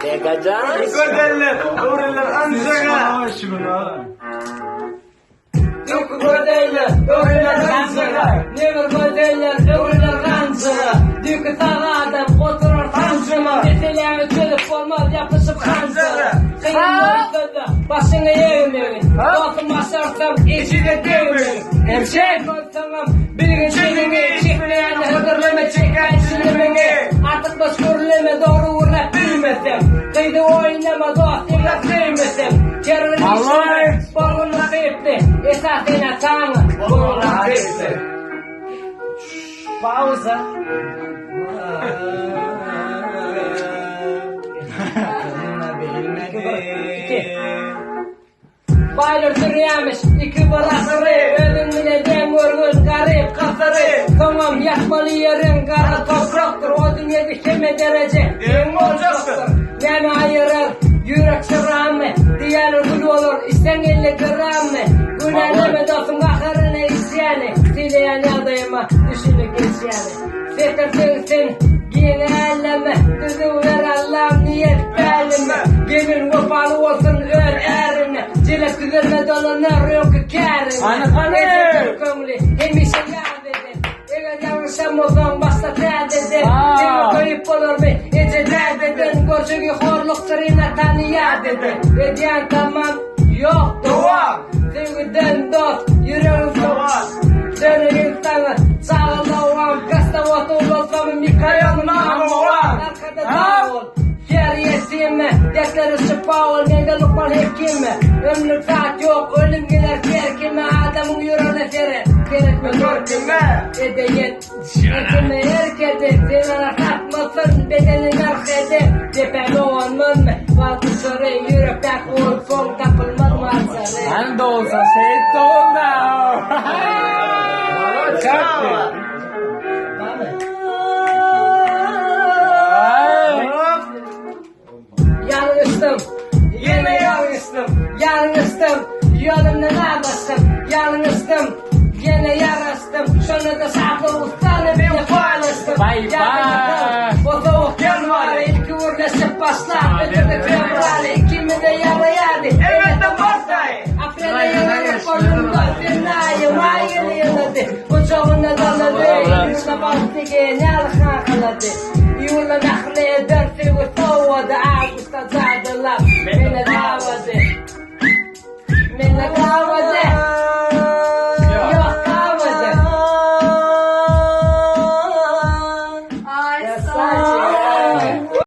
Gözeller, öwrüler anjaga. Çünki gözeller, öwrüler ganjyga, Nebir gözeller, öwrüler ganjyga. Düýki sag adam oturar sanjyma, Meseläňi çözüp bolmaz ýapyşyp hanjara. Kyn bolsa-da, başyňy egmegin, Dostum başarsaň, ejize degmegin. Erkek bolsaňam, bilgin çeniňi, Çekmeýäne hödürleme çekýän çilimiňi. Artykmaç gürleme, dogry gürläp bilmeseň, Gyzy oýnama, dost, eger söýmeseň. Kerwen işine bolgun nakyply, Esas ene-ataňa bolgun nakyply. Pauza. Baýlar sürýämiş, 2-1 ahyry, Özüň bile deň görgün garyp kasyry. Soňam ýatmaly ýeriň gara toprakdyr, O dünýede hemme dereje deň boljakdyr. Näme aýyrar ýürek şyrammy, Diýýärler gül bolar içseň 50 grammy. Günäleme dostuň gaharyna içýäni, Sylaýan ýagdaýyma düşünip geçýäni. Setir degsin giň äleme, Düzüw ber Allam niýet pälime. Gelin wepaly bolsun öz ärine, Jelep düzelme dolanar öňki kärine. Hany hany. Ejedir köňli hemişe ýaz eden, Eger ýalňyşan bolsaň başla täzeden. Seni söýüp bolarmy eje dädeden, Görjegi horlukdyr ene-atany ýat eden. Edýän tamam ýok dowam, Söýgüden dost ýüregiň sowar. Döneýin saňa çaga dowam, Kasta wagty ulalsam Mikael mamam. Arkada sag bol. Her ýetime, dertlere şypa bol, mende lukman hekime. Ömrlük zat ýok, ölüm geler her kime, Adamyň ýüregine seret, seretme görküme. Edeýin, etime erk eden, Zenana satmasyn, bedeni narh eden. Depäme gonmazmy, wagt uçary, Ýürekdäki bolsaň, tapylmaz maçary. Sen de olsa şehit doğumda. Ýalňyşdym, ýene ýalňyşdym, Ýalňyşdym, ýolumdan azaşdym, Ýalňyşdym, ýene ýaraşdym, Şonda-da şatlyk ussany bile paýlaşdym. Baý baý. O sowuk ýanwary ilki gürleşip başlap, Ötürdi fewraly, ikimize ýaraýardy. Elbetde mart aýy. Aprelde ýygnanyp bolunda, sen aýy, maý ýyly ýylady. Gujagyna dolady, iýunda bagtly genial kakalady. Iýulda mähirli eder söýgi sowady, awgustda jadylap meni gabady. Meni gabady.